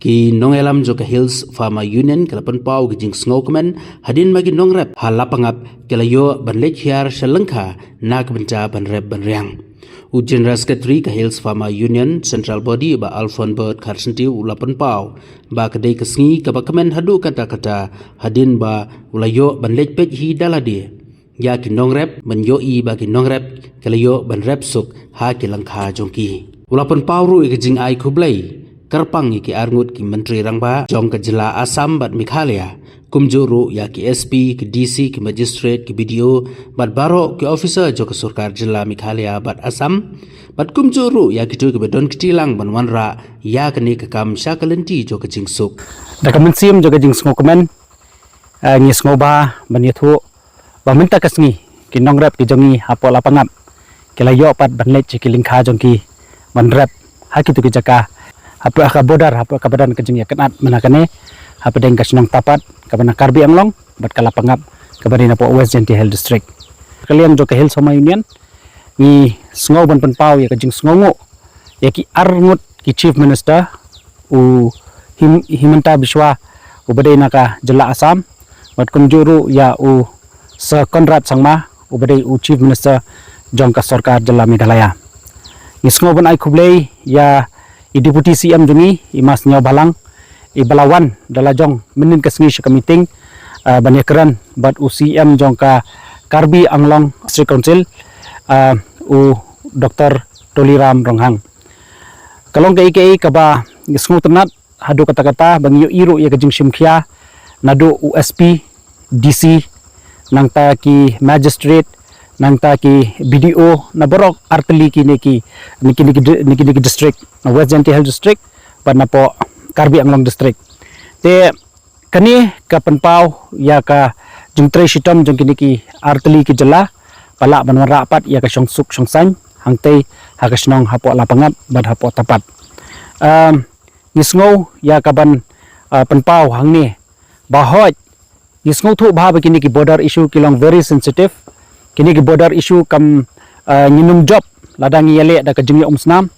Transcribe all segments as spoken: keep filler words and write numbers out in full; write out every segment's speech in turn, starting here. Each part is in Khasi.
Ki nongïalam jong ka Hills Farmer Union ki la pynpaw ki jingsngewkmen hadien ba ki nongrep ha Lapangap ki la ïoh ban leit hiar sha lyngkha na ka bynta ban rep ban riang. U General Secretary ka Hills Farmer Union Central Body, Bah Alphonse Bird Kharsyntiew, u la pynpaw ba ka dei ka sngi kaba kmen haduh katta katta hadien ba u la ïoh ban leit peit hi da lade ïa ki nongrep, ban ïohi ba ki nongrep ki la ïoh ban rep suk ha ki lyngkha jong ki. U la pynpaw ruh ïa ka jingai khublei kyrpang ïa ki arngut ki Myntri Rangbah jong ka jylla Assam bad Meghalaya, kumjuh ruh ïa ki S P, ki D C, ki Magistrate, ki B D O bad baroh ki officer jong ka sorkar jylla Meghalaya bad Assam, bad kumjuh ruh ïa kito kiba don kti lang ban wanrah ïa kane ka kam sha ka lynti jong ka jingsuk. Da ka mynsiem jong ka jingsngewkmen, eh, ngi sngewbha ban ïathuh ba mynta ka sngi ki nongrep ki jong ngi hapoh Lapangap ki la ïoh pat ban leit sha ki lyngkha jong ki ban rep ha kito ki jaka hapoh ka border, hapoh kaba don ka jingïakynad mynta kane hapdeng ka shnong Tapat kaba na Karbi Anglong bad ka Lapangap kaba dei napoh West Jaintia Hills District. Ka liang jong ka Hills Farmer Union ngi sngew ban pynpaw ïa ka jingsngewnguh ïa ki arngut ki Chief Minister, u Him-, Himanta Biswa uba dei na ka jylla Assam, bad kumjuh ruh ïa u Sir Conrad Sangma uba dei u Chief Minister jong ka sorkar jylla Meghalaya. Ngi sngew ban ai khublei ïa i Deputy C M jong ngi, i Ma Sniawbhalang, iba la wan da la jong mynhynnin ka sngi sha ka meeting, ah, ban ïakren bad u C M jong ka Karbi Anglong District Council, ah, u Doctor Tuliram Ronghang. Ka long kaei kaei kaba ngi sngewtynnat haduh katta katta ba ngi ïohi ruh ïa ka jingshim khia naduh u S P, D C, nangta ki magistrate, nangta ki B D O na baroh artylli kine ki, kine ki, kine ki district, na West Jaintia Hills District bad napoh Karbi Anglong District. Te kane ka pynpaw ïa ka jingtrei shitom jong kine ki artylli ki jylla ba lah ban wanrah pat ïa ka shongsuk shongsaiñ hangtei ha ka shnong hapoh Lapangap bad hapoh Tapat. Um, ngi sngew ïa ka ban, uh, pynpaw hangne ba hooid ngi sngewthuh bha ba kine ki border issue ki long very sensitive. Kine ki border issue kam, uh, ngin ym jop lada ngi ïaleh da ka jingïaumsnam.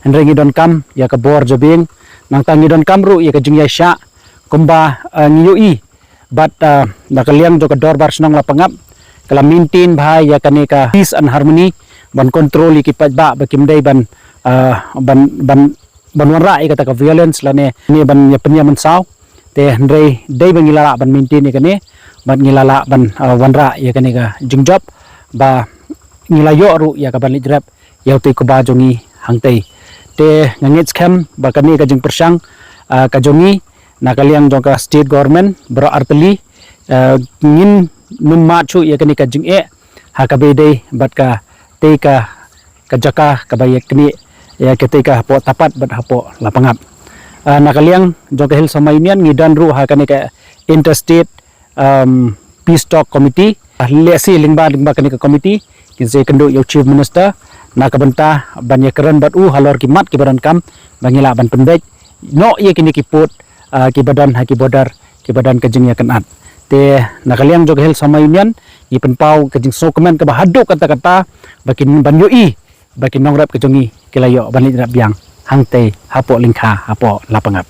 Hynrei ngi donkam ïa ka bor jabieng, nangta ngi donkam ruh ïa ka jingïaishah kumba, uh, ngi ïohi bad, uh, na ka liang jong ka dorbar shnong Lapangap ka la maintain bha ïa kane ka peace and harmony ban control ïa ki paidbah ba kim dei ban, uh, ban, ban ban wanrah ïa kata ka violence lane ne ban ïa pynïamynsaw. Te hynrei dei ba ngi la lah ban maintain ïa kane bad ngi la lah ban, uh, wanrah ïa kane ka jingjop ba ngi la ïoh ruh ïa ka ban leit rep ïa utei u kba jong ngi hangtei. Te nga ngeit skhem ba kane ka jingpyrshang, uh, ka jong ngi na ka liang jong ka state government baroh artylli, uh, ngin nym mad shuh ïa kane ka jingeh ha kaba ïadei bad katei ka, ka jaka kaba ïa kane, ïa katei ka hapoh Tapat bad hapoh Lapangap. Ah, na ka liang jong ka Hills Farmer Union ngi don ruh ha kane ka interstate, um, peace talk committee. Ah, lehse lyngba, lyngba kane ka committee ngin sa ïakynduh ïa u Chief Minister na ka bynta ban ïakren bad u halor ki mat kiba donkam ba ngi lah ban pynbeit noh ïa kine ki pud, ah, kiba don ha ki border kiba don ka jingïakynad. Te na ka liang jong ka Hills Farmer Union ngi pynpaw ka jingsngewkmen kaba haduh katta katta ba kin ban ïohi ba ki nongrep ka jong ngi ki la ïoh ban leit rep biang hangtei hapoh lyngkha hapoh Lapangap.